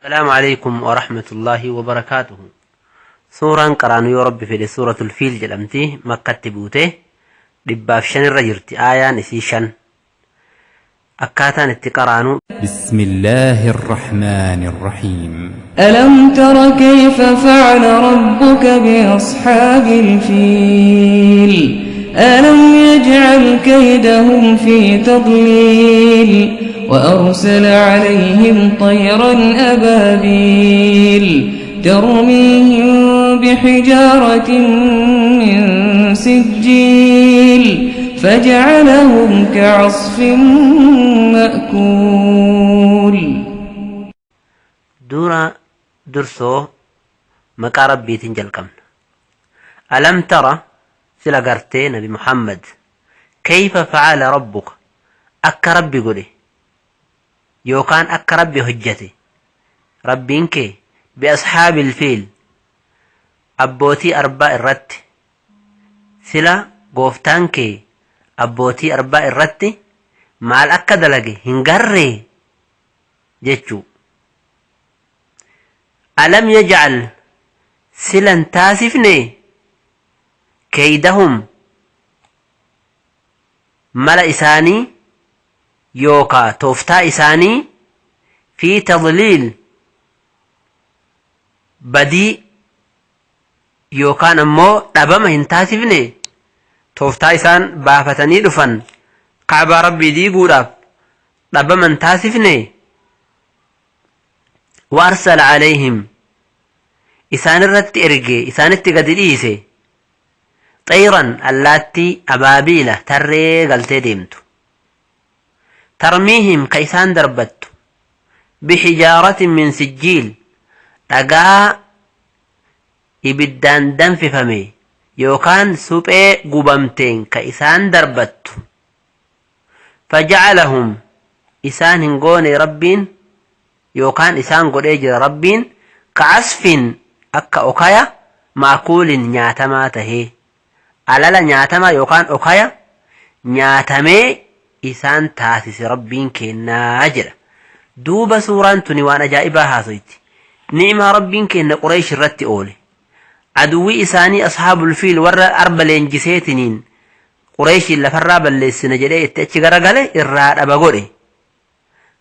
السلام عليكم ورحمة الله وبركاته. Suuraan qaraanu yoo Rabbi fedhe Suuratul Fiil jedhamti. Makkatti buute, 105 irra jirti, aayaan isii 5. Akkaataan itti qaraanu: بسم الله الرحمن الرحيم. ألم تر كيف فعل ربك بأصحاب الفيل؟ ألم يجعل كيدهم في تضليل وأرسل عليهم طيرا أبابيل ترميهم بحجارة من سجيل فجعلهم كعصف مأكول. Dura dursoo maqaa Rabbiitiin jalqabna. ألم تر, sila gartee Nabi Muhammad, كيف فعل ربك, akka Rabbi godhe yookaan akka Rabbi hojjate Rabbiin kee, بأصحاب الفيل, abbootii arbaa irratti? Sila gooftaan kee abbootii arbaa irratti maal akka dalage hin garree jechuu. ألم يجعل, silan taasifne, كيدهم, mala isaanii yookaa tooftaa isaanii, في تضليل, badii yookaan ammoo dhabama hin taasifne? Tooftaa isaan baafatanii dhufan Ka'baa Rabbii diiguudhaaf dhabama hin taasifne? وأرسل عليهم, isaan irratti erge, isaanitti gadi dhiise, طيرا, allaattii, أبابيل, tarree galtee deemtu, ترميهم, ka isaan darbattu, بحجارة من سجيل, dhagaa ibiddaan danfifame yookaan suphee gubamteen ka isaan darbattu. فجعلهم, isaan hin goone Rabbiin yookaan isaan godhee jira Rabbiin, كعصف, akka okaya, مأكول, nyaatamaa tahee, alala nyaatamaa yookaan okaya nyaatamee isaan taasise Rabbiin kennaa jedha. Duuba suuraan tuni waan ajaa'ibaa haasoyti. Ni'imaa Rabbiin kenna Qureesh irratti oole, aduwwii isaanii Ashaabul Fiil, warra arba leenjiseetiniin Qureeshiin lafarraa balleessina jedhee itti achi garagale, irraa dhaba godhe.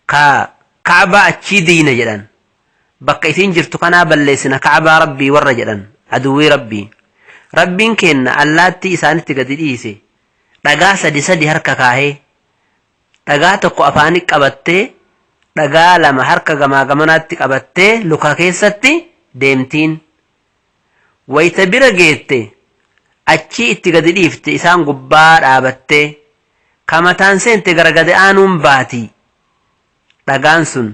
Ka Ka'baa achii diina jedhan, bakka isiin jirtu kanaa balleessina Ka'baa Rabbii warra jedhan, aduwwii Rabbii, Rabbiin kenna allaattii isaanitti gadi dhiise. Dhagaa sadi sadi harka kaahee, dhagaa tokko afaanii qabattee, dhagaa lama harka gamaa gamanaatti qabattee luka keessatti deemtiin. Wayta bira geette achii itti gadi dhiifte. Isaan gubbaa dhaabattee kamataan seente gara gadi aanuun baati dhagaan sun.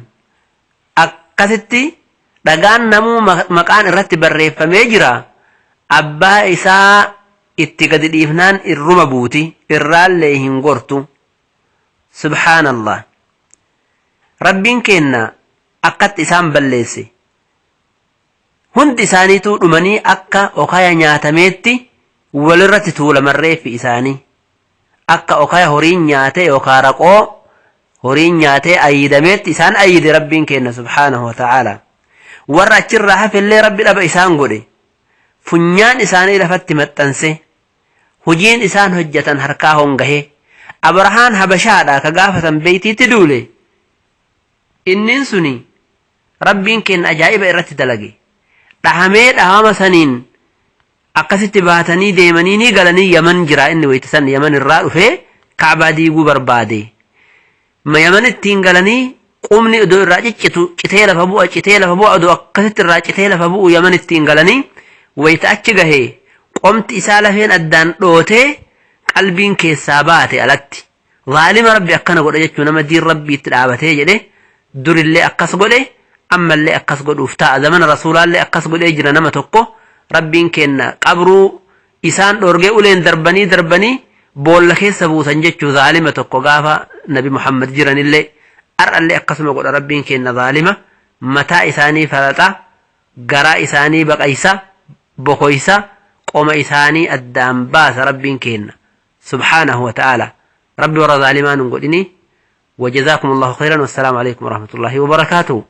Akkasitti dhagaan namuu maqaan irratti barreeffamee jira. Abbaa isaa itti gadi dhiifnaan irruma buuti, irraallee hin gortu. Subhaanallah, Rabbiin kenna akkatti isaan balleesse. Hundi isaaniituu dhumanii akka okaya nyaatameetti walirratti tuulaman reeffi isaanii, akka okaya horiin nyaate yookaan raqoo horiin nyaatee ayyidameetti isaan ayyide Rabbiin kenna سبحانه وتعالى. Warra achirraa hafellee Rabbi dhaba isaan godhe, funyaan isaanii lafatti maxxanse, hujiin isaan hojjetan harkaa hongahe. Abrahaan Habashaadha ka gaafatan beeytiitti duule. Innin suni Rabbiin kenna ajaa'iba irratti dalage. Dhahamee dhahama saniin akkasitti baatanii deemanii ni galanii. Yaman jira inni waytisan. Yaman irraa dhufee Kaabaa diiguu barbaade. Yaman ittiin galanii qubni iddoo irraa ciccitu citee lafa bu'a, citee lafa bu'a, odoo akkasitti irraa citee lafa bu'u Yaman ittiin galanii. Wayita achi gahee qomti isaa lafeen addaan dhootee qalbiin keessaa baate alatti. Zaalima Rabbi akkana godha jechuu, nama diin Rabbii itti dhaabatee jedhe. Durillee akkas godhe, ammallee akkas godhuuf ta'a. Zamana Rasuulaallee akkas godhee jira. Nama tokko Rabbiin kenna qabruu isaan dhoorgee uleen darbanii darbanii boolla keessa buusan jechuu, zaalima tokko gaafa Nabi Muhammad jiranillee. Har'allee akkasuma godha Rabbiin kenna. Zaalima mataa isaanii falaxa, garaa isaanii baqaysa, bokoysa, qoma isaanii addaan baasa Rabbiin kenna سبحانه وتعالى. Rabbi warra zaalimaa nun godhini. وجزاكم الله خيرا والسلام عليكم ورحمة الله وبركاته.